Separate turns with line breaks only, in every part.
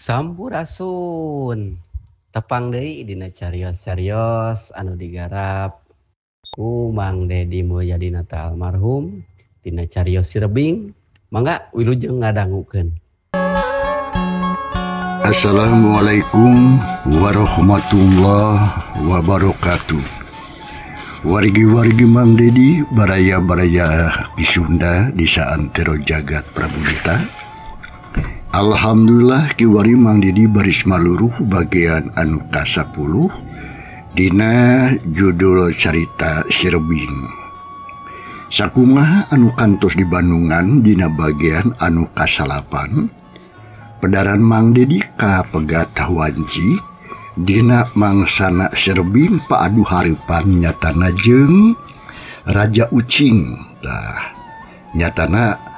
Sampurasun. Tepang deui dina carios-carios anu digarap ku Mang Dedi Mulyadi Nata almarhum dina carios Sirebing. Mangga wilujeng ngadangukeun.
Assalamualaikum warahmatullahi wabarakatuh. Wargi-wargi Mang Dedi, baraya-baraya di Sunda di saantero jagat Prabudita. Alhamdulillah kiwari Mang Dedi baris maluruh bagian anu ka-10 dina judul carita Sirebing. Sakumaha anu kantos di Bandungan dina bagian anu ka-9, pedaran Mang Dedi kapegat wanci dina mangsana Sirebing paadu hareupan nyatana jeung Raja Ucing. Tah nyatana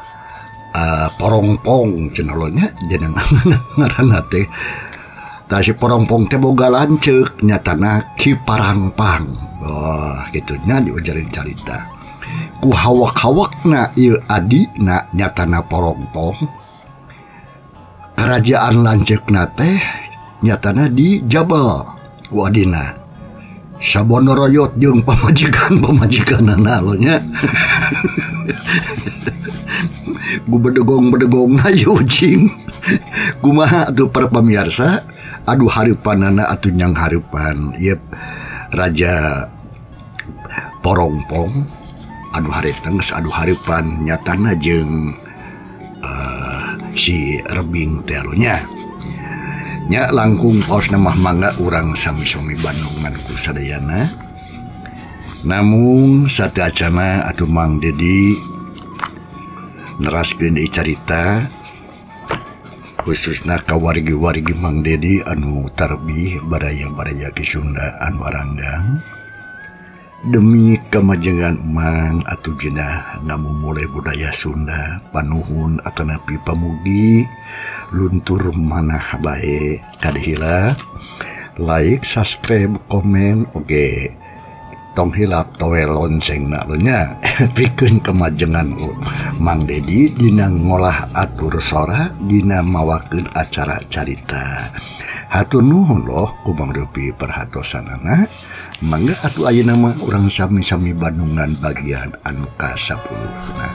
porongpong cenah nya jeneng ngaranna teh. Tah si porongpong teh boga lanceuk nyatana Ki Parangpang. Wah, kitu nya diujarin carita. Ku hawak-hawakna ieu adina nyatana porongpong. Kerajaan lanceukna teh nyatana di Jabal ku adina. Sabonoroyot jeung pamajikan-pamajikanana lo nya. Gu bedegong-bedegong na ucing. Kumaha atuh para pamirsa, aduh hareupanana atuh nyang hareupan ieu Raja Porongpong, aduh hareutang geus aduh hareupan nyatana jeung si Rebing teh nya. Nya langkung paosna mah mangga urang sami-sami Bandungan ku sadayana. Namung sateuacana atuh Mang Dedi neraskeun deui carita khususna ka wargi-wargi Mang Dedi anu tarbih baraya-baraya ki Sunda anu aranggang demi kamajengan Mang atuh jenah ngamumule budaya Sunda panuhun atanapi pamugi luntur manah bae kadihila like, subscribe, komen, oge tong hilap toel loncengna nya pikeun kemajengan Mang Dedi dina ngolah atur sora dina mawakeun acara carita. Hatur nuhun loh ku Mang Rupi perhatosanana. Mangga atuh ayeuna mah urang sami-sami Bandungan bagian anu ka-10 na.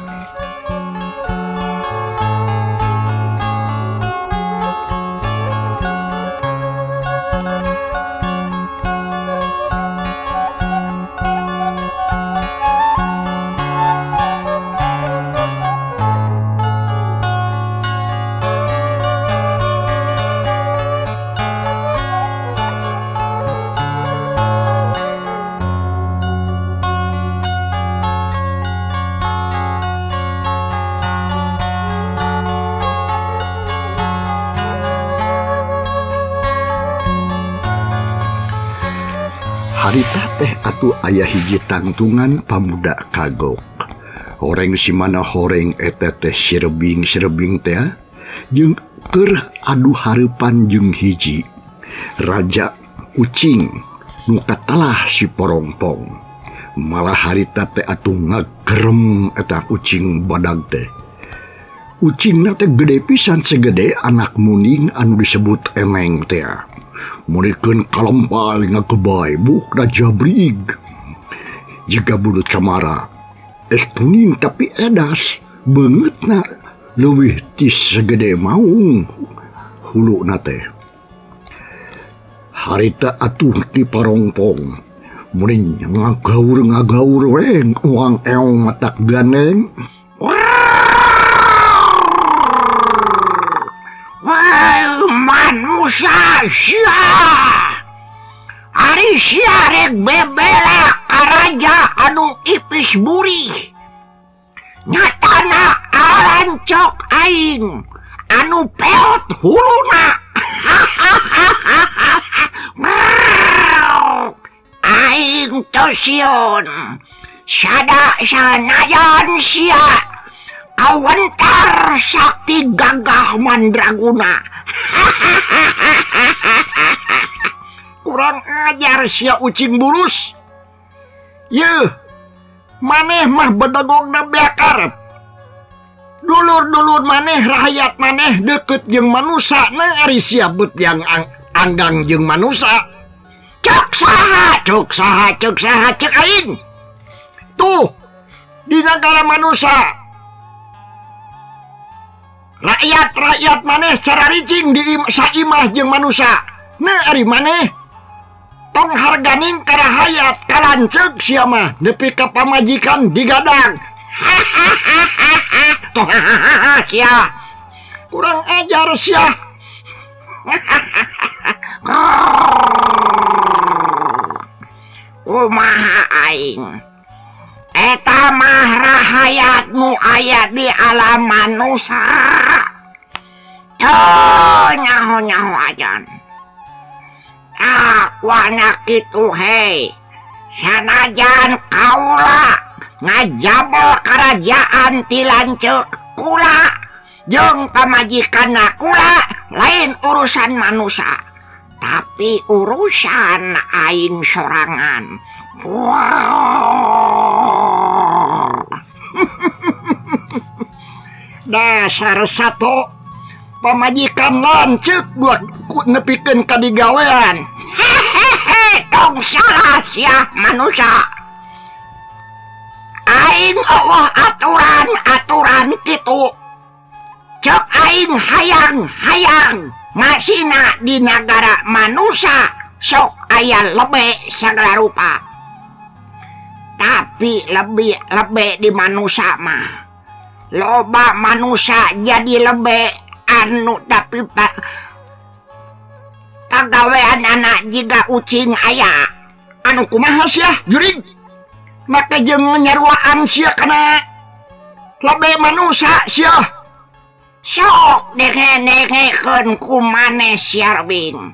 Harita teh atuh aya hiji tangtungan pamuda kagok. Horeng simana horeng eta teh sirebing-sirebing teh jeung keur adu hareupan jeung hiji Raja Ucing nu katalah si Porongpong. Malah harita teh atuh ngagerem eta ucing badag teh. Ucingna teh gede pisan segede anak muning anu disebut emeng teh. Murikeun kalempal ngagebay bukna jabrig jiga bulu camara es kuning tapi edas beungeutna leuwih ti segede maung huluna teh. Harita atuh ti Parongpong meureun ngagaur-ngagaur we uang eong matak gandeng.
Wah, manusia sia. Ari sia rek bebela ka raja anu ipis burih. Nyatana alancok aing anu peot huluna. Aing teu sieun. Sada sanajan sia awentar sakti gagah mandraguna. Kurang ajar sia ucing bulus. Yeuh, maneh mah bedegongna beakar.
Dulur-dulur maneh rakyat maneh deket jeung manusa na ari sia bet yang anggang jeung manusa.
Cek saha, cek saha, cek saha, cek aing.
Tuh di negara manusa rakyat-rakyat maneh cararicing di saimah jeung manusa. Nah ari maneh tong harganing karahayat kalanceuk sia mah nepi ka pamajikan digadang.
Hahaha, toh hahaha sia.
Kurang ajar sia.
Kumaha aing? Eta mah rahayat nu aya di alam manusa. Tuh nyaho-nyaho ajan. Akuana kitu hei. Sanajan kaula ngajabel kerajaan ti lanceuk kula jeung pamajikanna kula lain urusan manusa, tapi urusan aing sorangan. Wow.
Dasar sato pamajikan lanceuk buat nepikeun ka digawean.
Hehehe, tong salah sia manusa. Aing eueuh aturan-aturan kitu. Cek aing hayang-hayang masina di nagara manusa sok aya lebe sagala rupa. Tapi lebih lebe di manusa mah. Loba manusa jadi lebe anu tapi pagawean anak jiga ucing aya.
Anu kumaha sia jurig? Maka jeung nyaruaan sia kana lebe manusa sia.
Sok denge-dengekeun ku maneh sia Robin.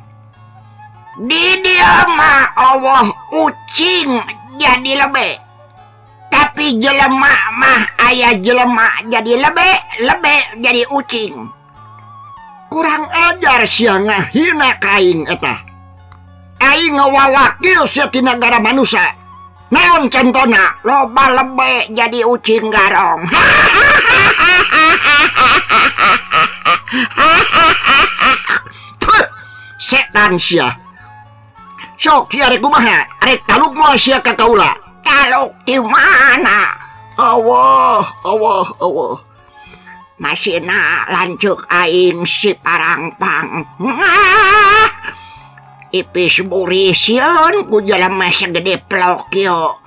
Di dieu mah eueuh ucing jadi lebe. Tapi jelema mah aya jelema jadi lebe, lebe jadi ucing.
Kurang ajar sia ngahina ka aing eta. Aing ngawawakil sia ti nagara manusa. Naon contona?
Loba lebe jadi ucing garong.
Puh, setan sia. Sok sia rek kumaha? Arek taluk moal sia ka kaula?
Taluk di mana?
Allah, Allah, Allah.
Masina lanceuk aing si parangpang. Ipis buri sieun ku jelema segede pelok ieu.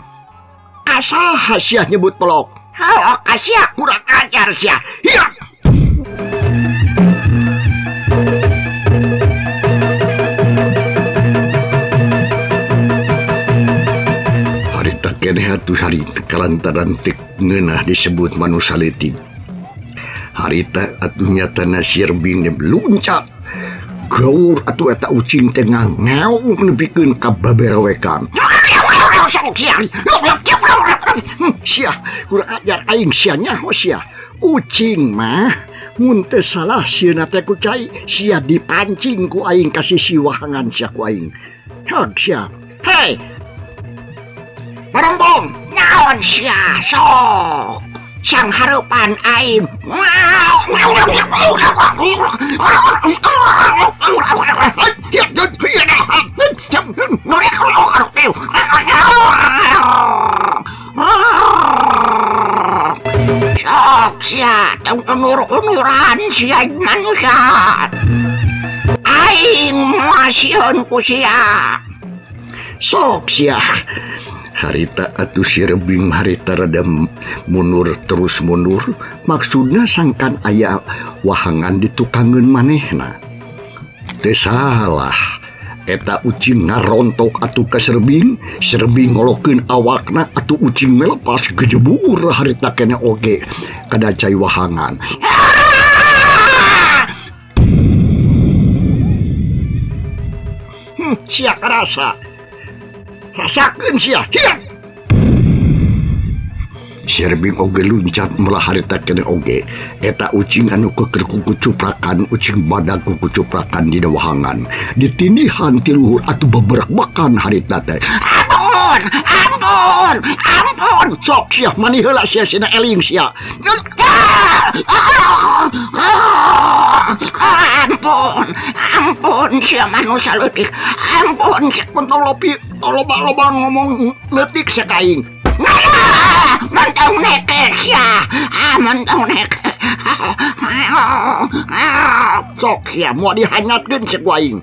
Kasaha sia nyebut pelok?
Heuh, ka sia
kurang ajar sia. Hiya. Harita keneh atuh harita kalantaran teu ngeunah disebut manusa leutik. Harita atuh nyatana sirbing luncat. Gaur atuh eta ucing teh ngangaung nepikeun ka baberawekan. Sia kurang ajar aing sia nyaho sia. Ucing mah mun teu salah sieuna teh ku cai, sia dipancing ku aing ka sisi wahangan sia ku aing. Hag sia. Hei.
Barombong, naon sia sok? Sang harupan aing. Sok sia, tong unur-unuran sia manusia. Aing moal sieun ku sia.
Sok sia. Harita atuh si Rebing harita rada mundur terus mundur, maksudna sangkan aya wahangan ditukangeun manehna. Teu salah, eta ucing ngarontok atuh ka Serbing, Serbing ngolokeun awakna atuh ucing melepas gejebur harita keneh oge kada cai wahangan. Sia karasa. Rasakeun sia. Hiya. Serbing oge luncat melah harita keneh oge. Eta ucing anu keker kuku cuprakan, ucing badag kuku cuprakan dina wahangan. Ditindihan ti luhur atuh beberak-bekan harita teh.
Ampun, ampun, ampun.
Sok sia mani heula sia sina eling sia.
Ah! Ampun, ampun sia manusia leutik. Ampun sia
kontol lopi loba-loba ngomong leutik sia ka aing.
Mentong neke sia. Mentong neke.
Sok sia moal dihanyatkeun sia ku aing.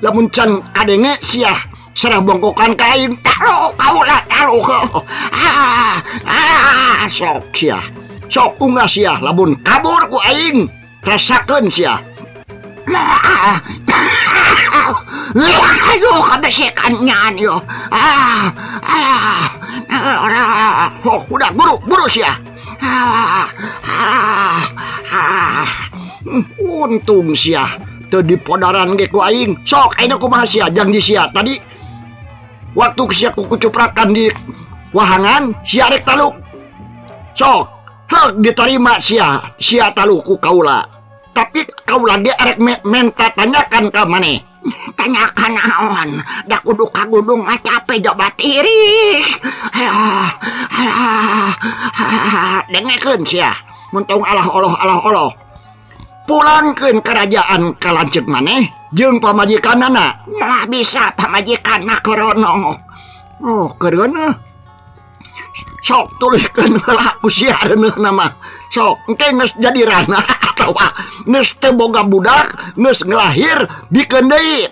Lamun can kadenge sia serah bongkokan ka aing.
Taruh kaula taruh.
Sok sia. Sok unggah sia lamun kabur ku aing rasakeun sia.
Aduh kabesekan nyan yo.
Oh, udah buru sia. Untung sia teu dipodaran ge ku aing. Sok ayeuna kumaha sia janji sia tadi waktu sia kucuprakan di wahangan sia rek taluk. Sok hek diterima sia, sia taluk ku kaula. Tapi kaula ge arek menta tanyakan ka maneh.
Tanyakan naon? Da kudu ka gunung mah cape joba tiris.
Dengekeun sia, mun tong alah oloh alah oloh. Pulangkeun kerajaan ka lanceuk maneh jeung pamajikanana.
Moal bisa pamajikan mah korono.
Oh, keureuneuh. Sok tulihkeun heula ku sia reuneuhna mah. Sok engke geus jadi rana atawa geus teu boga budak, geus ngelahir bikeun deui.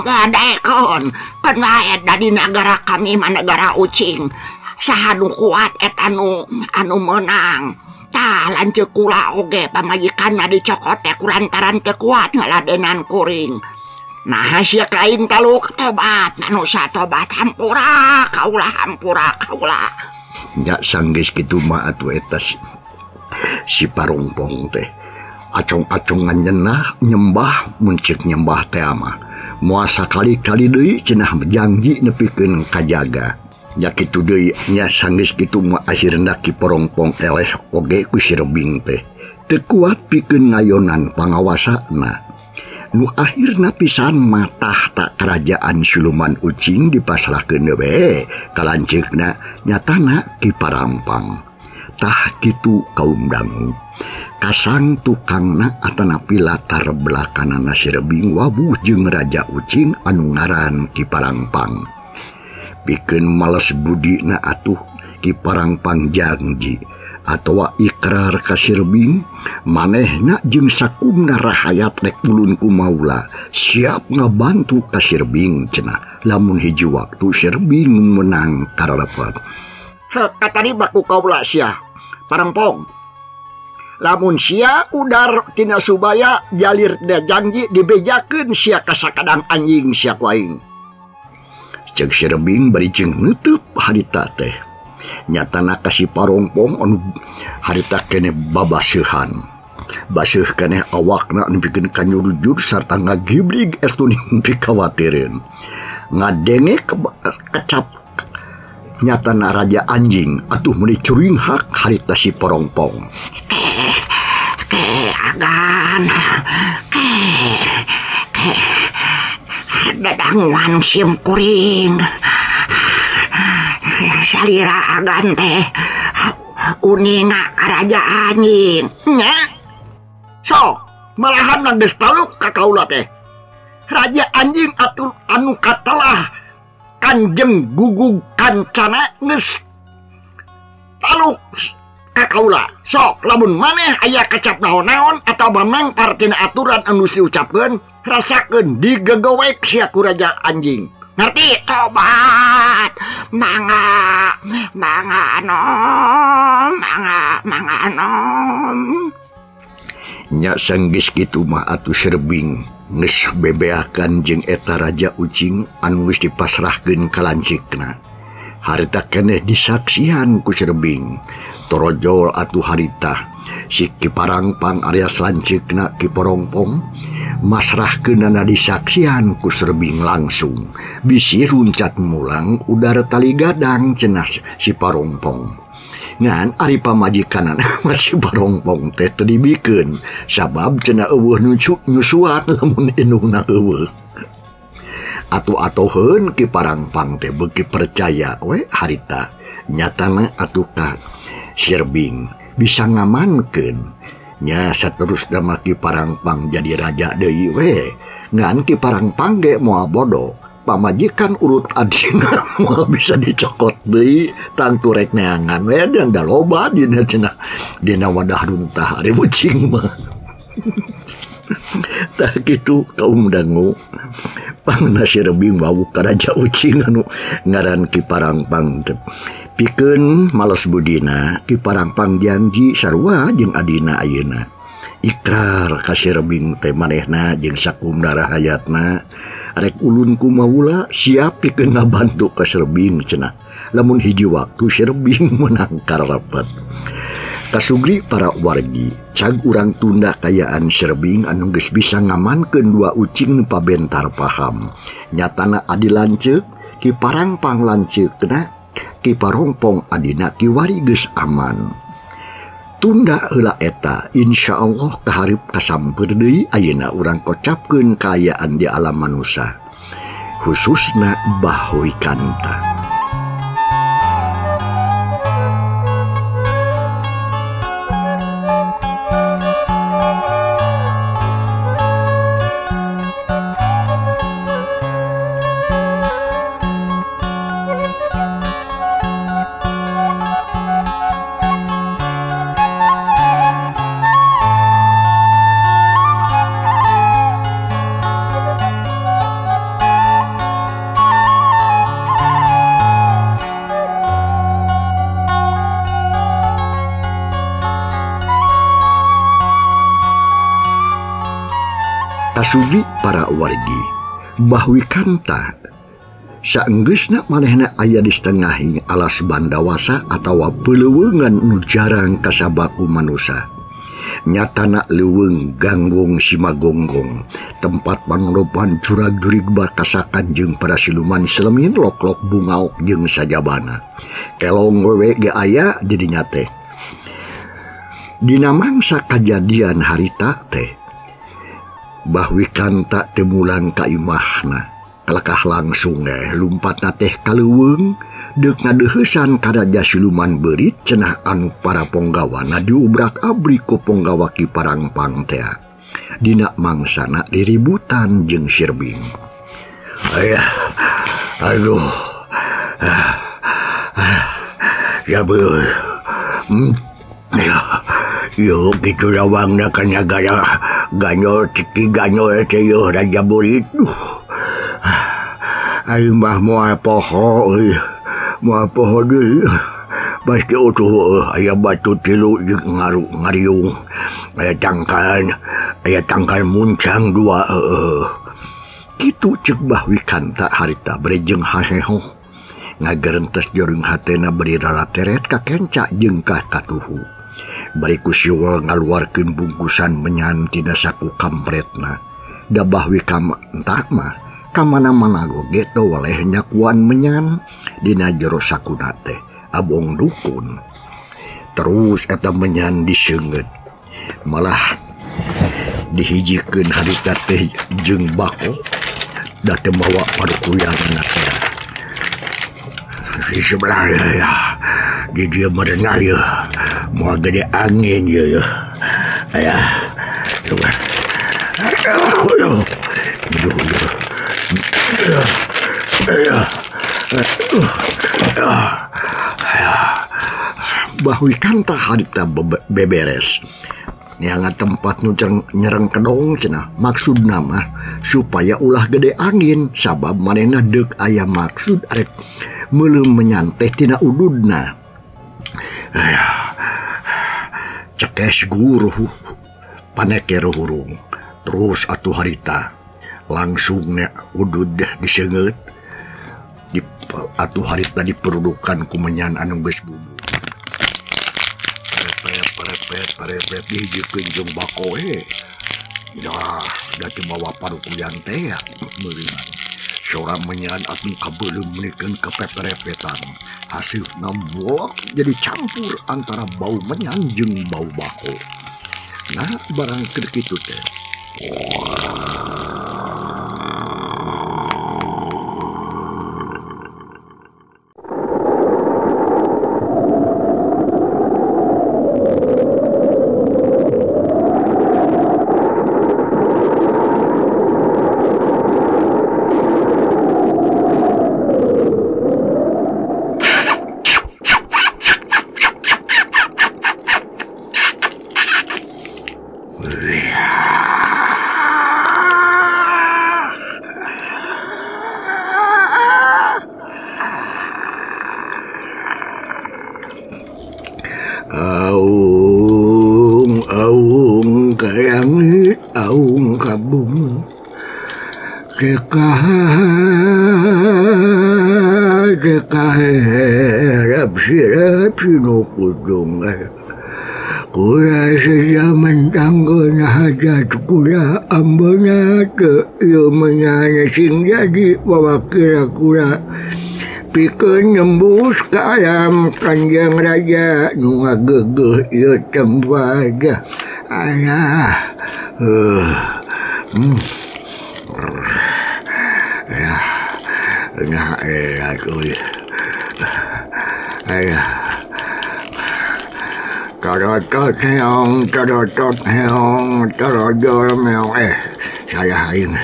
Moal daekeun. Keun wae da di nagara kami mah negara ucing. Saha nu kuat eta nu anu meunang. Tah lanceuk kula oge pamajikanna dicokot teh kulantaran teu kuat ngaladenan kuring.
Nah sia ka aing taluk.
Tobat manusia tobat, hampura kaula, hampura kaula.
Nya sanggeus kitu mah atuh eta si Parongpong teh acong-acongan nyenah nyembah mun ceuk nyembah teh mah moal sakali-kali deui cenah janji nepikeun kajaga. Nya kitu deui nya sanggeus kitu mah akhirna Ki Parongpong eleh oge ku si Rebing teh teu kuat pikeun ngayonan pangawasana. Nu akhirna pisan mah tahta kerajaan siluman ucing dipasrahkeun we ka lanceukna nyatana Ki Parampang. Tah kitu kaum dangu kasang tukangna atanapi latar belakanana si Rebing wabuh jeung Raja Ucing anu ngaran Ki Parangpang. Pikeun males budina atuh Ki Parangpang janji atawa ikrar ka si Rebing manehna jeung sakumna rahayat rek ulun ku maula siap ngabantu ka si Rebing cenah lamun hiji waktu si Rebing menang karalepet. Heh katarima ku kaula sia Parangpong. Lamun sia udar tina Subaya jalir da janji dibejakeun sia ka sakadang anjing sia ku aing. Ceuk si Rebing bari jeung neuteub harita teh. Nyatana ka si Parongpong anu harita keneh babaseuhan. Baseuh keneh awakna nepikeun ka nyurujur sarta ngagibrig estu pikawatireun. Ngadenge kecap nyatana raja anjing atuh meuni curinghak harita si Parongpong.
Agan dadanguan sim kuring salira agan teh uninga raja anjing
nya. So malahan geus taluk ka kaula teh raja anjing atuh anu katelah Kanjeng Gugug Kancana geus taluk ka kaula. Sok lamun maneh aya kecap naon-naon atawa mangpar tina aturan anu diucapkeun rasakeun digegewek sia ku raja anjing.
Ngerti? Tobat mangga mangga anom mangga mangga anom.
Nya sanggeus kitu mah atuh si Rebing geus bebeakan jeung eta raja ucing anu geus dipasrahkeun ka lanceukna. Harita keneh disaksian ku si Rebing. Torojol atuh harita si Ki Parangpang alias lanceukna Ki Parongpong masrahkeunana disaksian ku si Rebing langsung. Bisi runcat mulang udara tali gadang cenah si Parongpong. Ngan ari pamajikanana mah si Parongpong teh teu dibikeun sabab cenah eueuh nyusuan lamun indungna eueuh. Atuh-atuheun Ki Parangpang teh beuki percaya we harita nyatana atuh ka si Rebing. bisa ngamankeun. Nya saterusna mah Ki Parangpang jadi raja deui we. Ngan Ki Parangpang ge moal bodoh. Pamajikan urut adina moal bisa dicokot deui, tangtu rek neangan we dan da loba dina cenah dina wadah runtah ari ucing mah. Tah kitu kaum dangu pangna si Rebing wawuh ka raja ucing anu ngaran Ki Parangpang teh. Pikeun males budina Ki Parangpang janji sarua jeung adina ayeuna. Ikrar ka si Rebing teh manehna jeung sakumna rahayatna rek ulun kumawula siap pikeun ngabantu ka si Rebing cenah. Lamun hiji waktu si Rebing menang karepet. Kasugri para wargi, cag urang tunda kayaan si Rebing anu geus bisa ngamankeun dua ucing nu pabentar paham. Nyatana adi lanceuk, Ki Parangpang lanceukna, Ki Parongpong adina kiwari geus aman. Tunda heula eta, insyaallah kaharep kasamper deui ayeuna urang kocapkeun kaayaan di alam manusa, khususna Bah Wikanta. Kasugi para wargi, Bah Wikanta saenggeusna manehna aya di setengahing alas bandawasa atawa peleuweungan nu jarang kasabaku manusa. Nyatana leuweung ganggong simagonggong, tempat panodopan jurag-jurig bakasakan jeung para siluman selemin lok-lok bungaok jeung sajabana. Kelong wewe ge aya di dinya teh. Dina mangsa kajadian harita teh, Bah Wikanta teu mulang ka imahna, kalakah langsung lumpatna teh ka leuweung deuk ngadeuheusan ka raja siluman beurit cenah anu para ponggawana diubrak-abrik ku ponggawa Ki Parangpang teh. Dina mangsana diributan jeung si Rebing. Ayah, aduh, ya beuh, ya, yo kitu lawangna ka nagara ganyol ciki ganyol teh yeuh raja burit. Aing mah moal poho euy, moal poho deui. Pasti utuh aya batu tilu jeung ngaru ngariung, aya tangkal muncang dua heueuh. Kitu ceuk Bah Wikanta harita bari jeung haheho. Ngagerentes jeureung hatena bari rarateret ka kenca jeung ka katuhu. Bari ku siwal ngaluarkeun bungkusan menyan tina saku kampretna. Da Bah Wikanta mah kamana-mana oge teu weleh nyakuan menyan dina jero sakuna teh abong dukun. Terus eta menyan diseungeut, malah dihijikeun harita teh jeung bako da teu mawa parukuyanna teh. Di sebelah ya, di dia merenah ya, mau gede angin ya, ya, coba, aduh, aduh, Bah Wikanta harita beberes, neangan tempat nu nyereng kedong cenah, maksudna mah supaya ulah gede angin, sabab manehna deuk aya maksud arek meuleum menyanteh tina ududna. Cekes guru paneker hurung. Terus atuh harita langsung nya udud diseungeut di atuh harita diperudukan ku menyan anu geus bubu. Parepet parepet dihijikeun jeung bako we. Dah da teu mawa parukuyan teh meureungan. Sora menyan atuh kabeuleum meunikeun kepeperepetan. Hasilna molok jadi campur antara bau menyan jeung bau bako. Nah barang keur kitu teh. bumi Dekaherap sirap sinukudung Kula sejaman tanggon hajat kula ambona teu ieu menyana sing jadi wawakira kula pikeun nembus ka alam Kanjeng Raja nu ngageugeuh ieu tempat alah nah euy ayah tarotot heong tarojol meong saya aing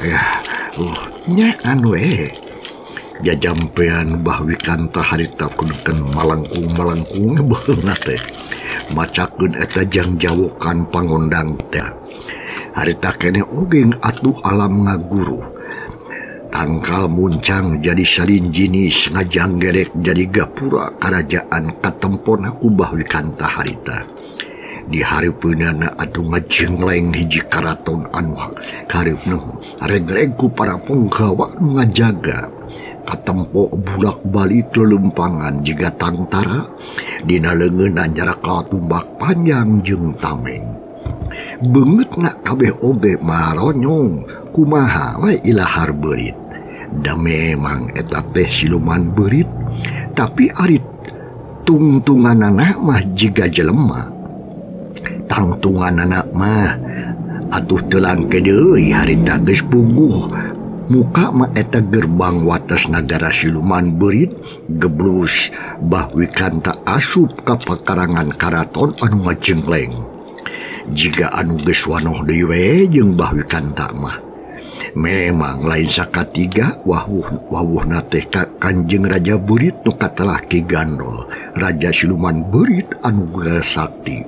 ayah nya anu jajampean Bah Wikanta harita kudukan malangkung-malangkung beungeut teh macakeun eta jangjawokan pangondang teh harita keneh oge atuh alam ngaguru tangkal muncang jadi salin jinis ngajanggerek jadi gapura karajaan katempona ku Bah Wikanta harita di hareupeunana atuh ngajengleng hiji karaton anu kareupna reg-reg ku para punggawa nu ngajaga katempo bulak-balik lelempangan jiga tangtara dina leungeunna nyarakal tumbak panjang jeung tameng beungeutna kabeh oge maronyong kumaha we ilahar beurit da memang eta teh siluman beurit tapi ari tungtunganana mah jiga jelema tangtunganana mah atuh teu langke deui harita geus puguh muka mah eta gerbang wates nagara siluman beurit geblus Bah Wikanta asup ka pakarangan karaton anu ngajengleng jiga anu geus wanoh deui we jeung Bah Wikanta mah memang lain sakatiga wawuhna teh ka Kanjeng Raja Beurit nu katelah Ki Gandol Raja Siluman Beurit anu sakti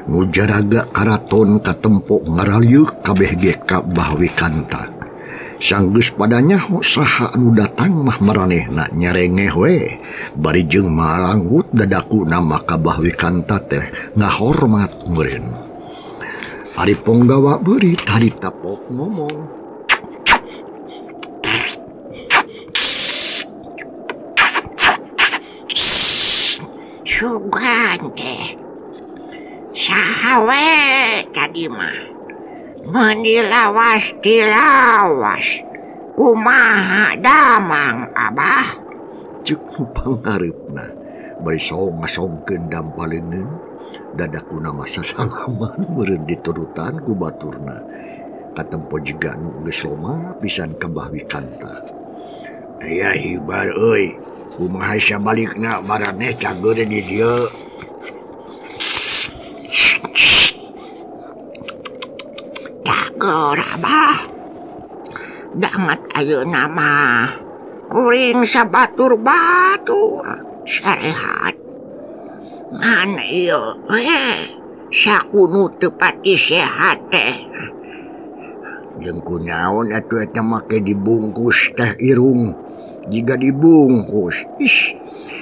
nu jaraga karaton katempo ngaraliuk kabeh ge ka Bah Wikanta sanggeus pada nyaho saha anu datang mah maranehna nyarengeh we bari jeung maranggut dadakuna maka Bah Wikanta teh ngahormat meureun ari ponggawa beurit harita pok ngomong
sugan teh saha we tadi mah meuni lawas tilawas kumaha damang abah
ceuk pangareupna bari song ngasongkeun dampaleungeun dadakuna mah sasalaman meureun diturutan ku baturna katempo jiga nu geus loma pisan ka Bah Wikanta aya hibar euy kumaha sabalikna maraneh cager di dieu
cager abah dangat ayeuna mah kuring sabatur-batur sarehat ngan ieu we sakunu teu pati sehat teh
jeung kunaon atuh eta make dibungkus teh irung jiga dibungkus
ih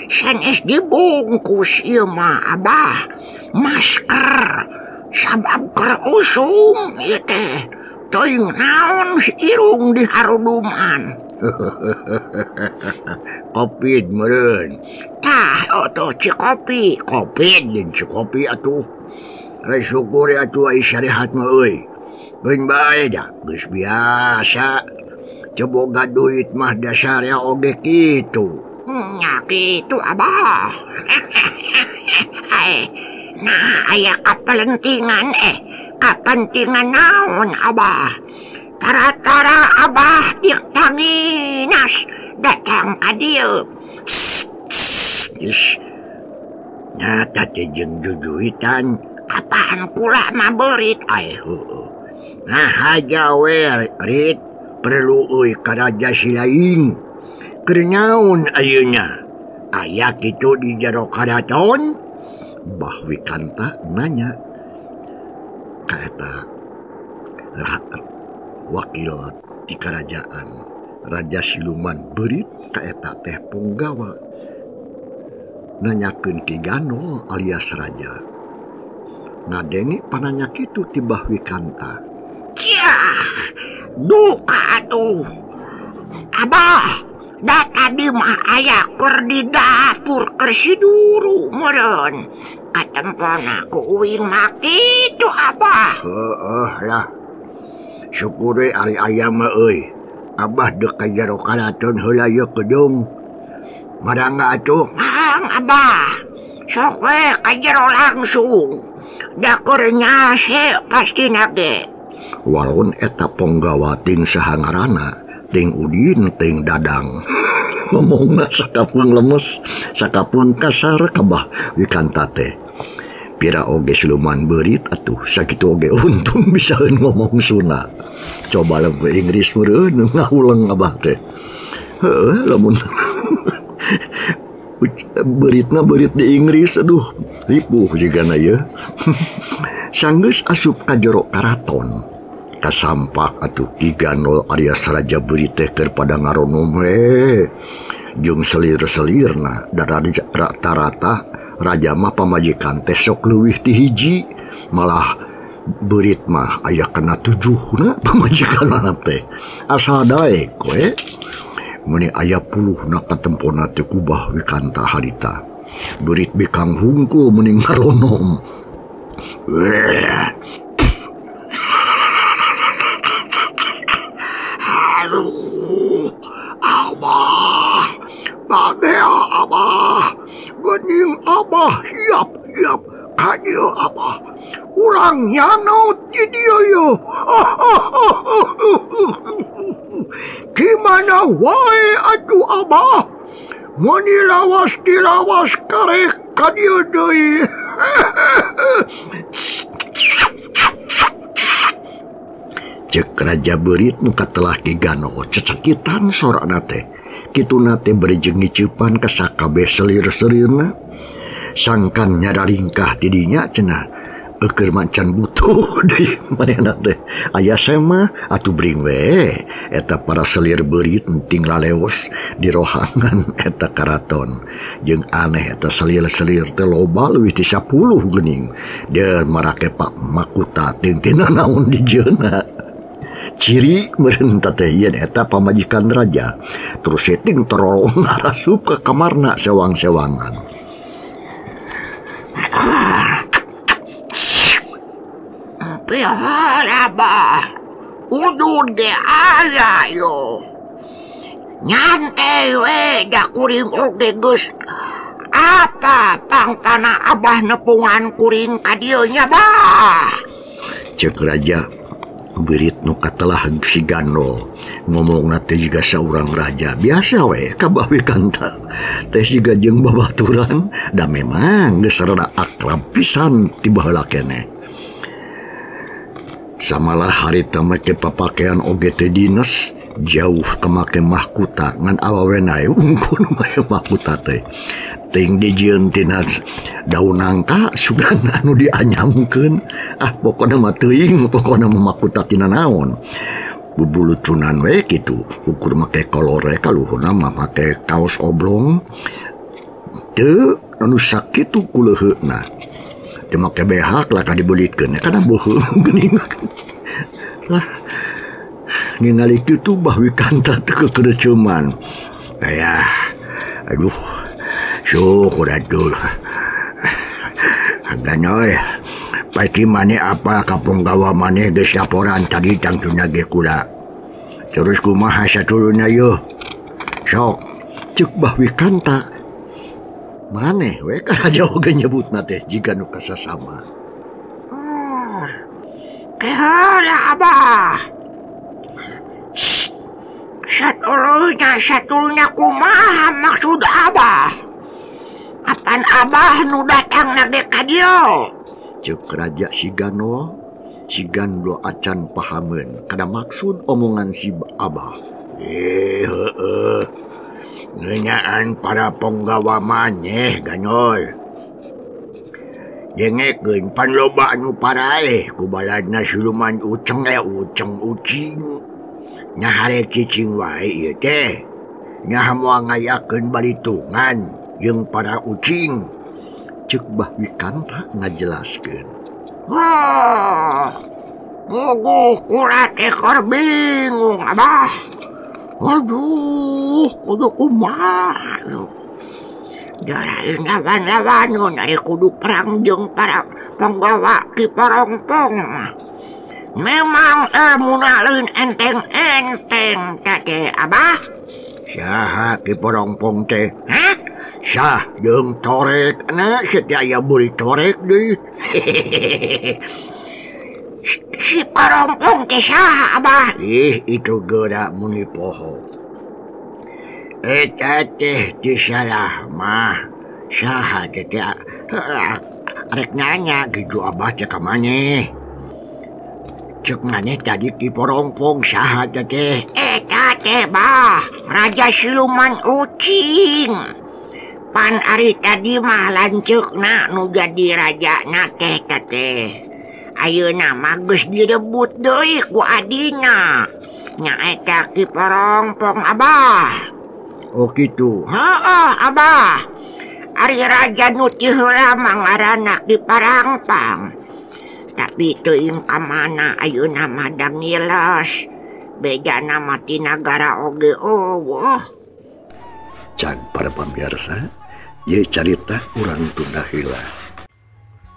sanes dibungkus ieu mah abah masker sabab keur usum ieu teh teuing naon irung diharuduman
Covid meureun
tah atuh cikopi
Covid jeung cikopi atuh syukur atuh ai syariat mah euy geun bae da geus biasa coba duit mah dasarnya oge kitu
nya kitu abah nah aya kapelentingan kapentingan naon abah tara-tara abah diktaminas datang ka dieu
ish nah teh jeung jujuitan
apaan kula mah beurit
ai heueuh nah haja we rit perlu euy ka raja silaing keur naon ayeuna aya kitu di jero karaton Bah Wikanta nanya ka eta wakil ti karajaan Raja Siluman Beurit ka eta teh punggawa nanyakeun Ki Gandol alias raja ngadenge pananya kitu ti Bah Wikanta
Kiah Duka atuh. Abah, da tadi mah aya keur di dapur keur siduru meureun. Katempona ku uing mah kitu Abah.
Heeh lah. Syukur we ari aya mah euy. Abah deuk ka jero karaton heula ieu kedung. Marangga atuh.
Mang Abah. Sok we ka jero langsung. Da keur nyase pastina ge.
Walon eta ponggawa ting saha ngaranna, ting Udin ting Dadang. Ngomongna sakapeung lemes, sakapeung kasar kabah Wikanta teh. Pira oge siluman beurit atuh sakitu oge untung bisaeun ngomong Sunda. Coba lamun ke Inggris meureun ngahuleng abah teh. Heueuh lamun beuritna beurit di Inggris aduh ripuh jigana ieu. Sanggeus asup ka jero karaton. Kasampak atuh Ki Ganol alias Raja Beurit teh keur pada ngaronom we. Jeung selir-selirna da rata-rata raja mah pamajikan teh sok leuwih ti hiji, malah beurit mah aya kana tujuhna pamajikanna teh. Asal daek we. Meuni aya puluhna katempona teh kubah Wikanta harita. Beurit bikang hungkul meuning ngaronom.
Aduh, Abah, badea Abah, gening Abah hiap-hiap ka dieu Abah. Urang nyanaut di dieu yeuh. Gimana wae atuh Abah? Meuni lawas dilawas karek ka dieu deui.
Cek Raja Beurit nu katelah Ki Ganol cecekitan sorana teh. Kituna teh bari jeung ngiceupan ka sakabeh selir-selirna. Sangkan nyararingkah ti dinya cenah eukeun macan butuh deui manehna teh. Aya semah atuh bring we eta para selir beurit ting laleos di rohangan eta karaton. Jeung aneh eta selir-selir teh loba leuwih ti 10 geuning. Dia marake pak makuta ting tina naon dijeuna. Ciri meureun teh yen eta pamajikan raja. Terus ting terolong arasup ka kamarna sewang-sewangan.
Pihar Abah, udud ge aya yo. Nyantai we da kuring oge geus apa pangtana Abah nepungan kuring ka dieu nya bah.
Ceuk raja Beurit nu katelah si Ganol ngomongna teh jiga saurang raja biasa we ka Wikanta teh jiga jeung babaturan da memang geus rada akrab pisan ti baheula keneh. Samalah harita make papakaian oge teh dinas jauh kamake mahkuta ngan awawena unggul make mahkuta teh ting dijieun tina daun nangka sugan anu dianyamkeun ah pokona mah teuing pokona mah mahkuta tina naon bubulucunan we kitu ukur make kolore kaluhurna mah make kaos oblong teu anu sakitu kuleuheuna teu make behak lah ka dibelitkeun kana beuheung geuning lah ningali kitu bah Wikanta teu kekereuceuman aya aduh syukur atuh. Ganoy, pasti maneh apa kapunggawa maneh geus laporan tadi tangtuna ge kula. Terus kumaha satuluna yeuh? Sok, ceuk bah Wikanta. Maneh we ka raja oge nyebutna teh jiga nu kasasama.
Keheula Abah. Satuluna kumaha maksud Abah? Apan Abah nu datang ge ka dieu?
Ceuk raja si Ganol, si Gandol acan pahameun kana maksud omongan si Abah.
Heeh. Ngenyaan para ponggawa maneh Ganol. Dengekeun pan loba anu paraeh ku baladna siluman uceng uceng ucing. Nyahare cicing wae ieu teh. Nyaha moal ngayakeun balitungan jeung para ucing.
Ceuk Bah Wikanta ngajelaskeun.
Wah, Puguh kula teh keur bingung Abah. Aduh, kudu kumaha yeuh. Da lain lawan-lawaneun ari kudu perang jeung para panggawa Ki Parongpong mah. Memang ilmuna lain enteng-enteng teh teh Abah.
Saha Ki Parongpong teh?
Hah?
Sah jeung torek na sia aya beuli torek deui.
Si Parongpong teh saha Abah?
Ih, itu geura muni poho. Eta teh disalah mah. Saha teh teh rek nanya gitu Abah teh ka maneh. Cek maneh tadi Ki Parongpong saha teh teh?
Eta teh Bah, Raja Siluman Ucing. Pan ari tadi mah lanceukna nu jadi rajana teh teh. Ayeuna mah geus direbut deui ku adina. Nyaeta Ki Parongpong Abah.
Oh kitu.
Heeh Abah. Ari raja nu ti heula mah ngaranna Ki Parangpang. Tapi teuing ka mana ayeuna mah da ngiles. Bejana mah ti nagara oge eueuh.
Cag para pamirsa, ieu carita urang tunda heula.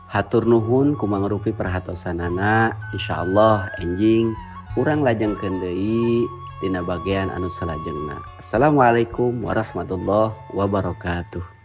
Hatur nuhun ku mangrupi perhatosanana, insyaallah enjing urang lajengkeun deui dina bagian anu salajengna. Assalamualaikum warahmatullahi wabarakatuh.